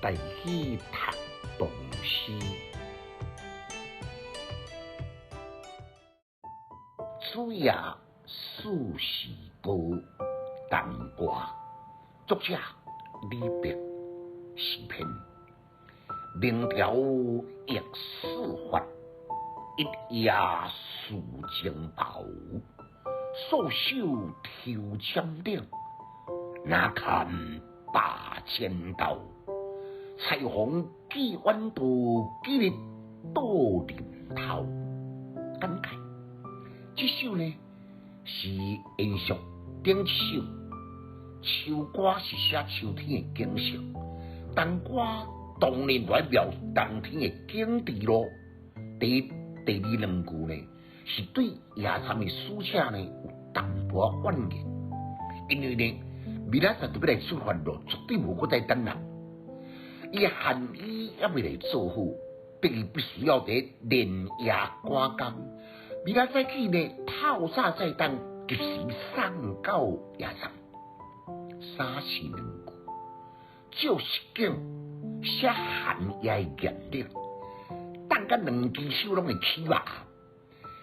台語讀唐詩。子夜四時歌，冬歌，作者李白，詩篇。明朝易四法，一夜事情薄。素手抽签顶，哪堪把千刀？彩虹寄远道，几日到临头。简介，这首呢是延续顶一首。秋歌是寫秋天的景色，冬歌當然來描冬天的景致囉。第一、第二兩句呢，是對夜參的使者呢有淡薄怨言，因為呢，明仔載就欲來出發囉，絕對無閣再等啦。伊寒衣猶未來做好，逼伊必須要佇連夜趕工。明仔載起呢，透早才會當及時送到驛站。三四兩句，照實景寫寒夜的嚴冷，凍甲兩支手攏會起肉，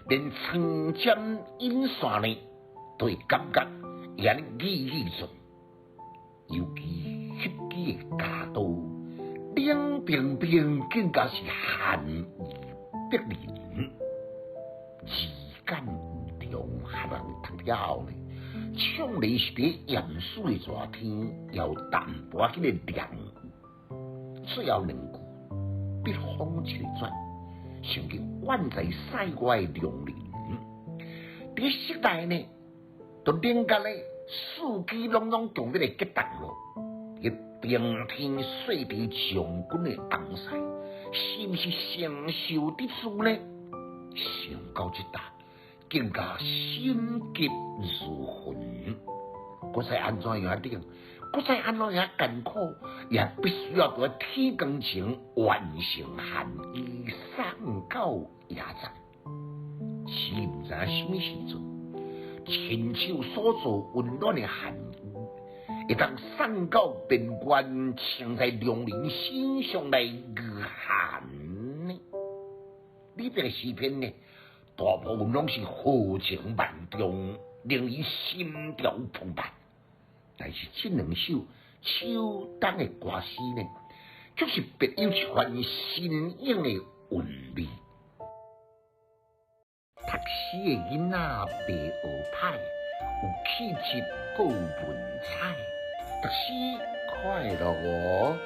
連窗針引線呢都會感覺會按呢揤揤順。尤其彼支的鉸刀，冷冰冰，更加是寒意逼人。字簡意重，予人讀了後呢，創例是佇炎暑的熱天，也有淡薄仔彼个涼意。最後兩句，筆鋒一轉，想起遠在塞外的良人。佇室內呢，都冷甲咧四肢攏總強欲來結凍囉。彼冰天雪地將軍的翁婿，是毋是承受得住呢？想到這搭，更加心急如焚。閣再按怎樣冷，閣再按怎樣艱苦，也必須要佇天光前完成寒衣送到驛站。是毋知影啥物時陣，親手所做溫暖的寒衣，會當送到邊關，穿在良人身上來御寒呢？李白的詩篇呢，大部分攏是豪情萬丈，令人心潮澎湃。但是這兩首秋冬的歌詩呢，卻是別有一番新穎的韻味。讀書的囡仔袂學歹，有氣質閣有文采，讀書快樂哦。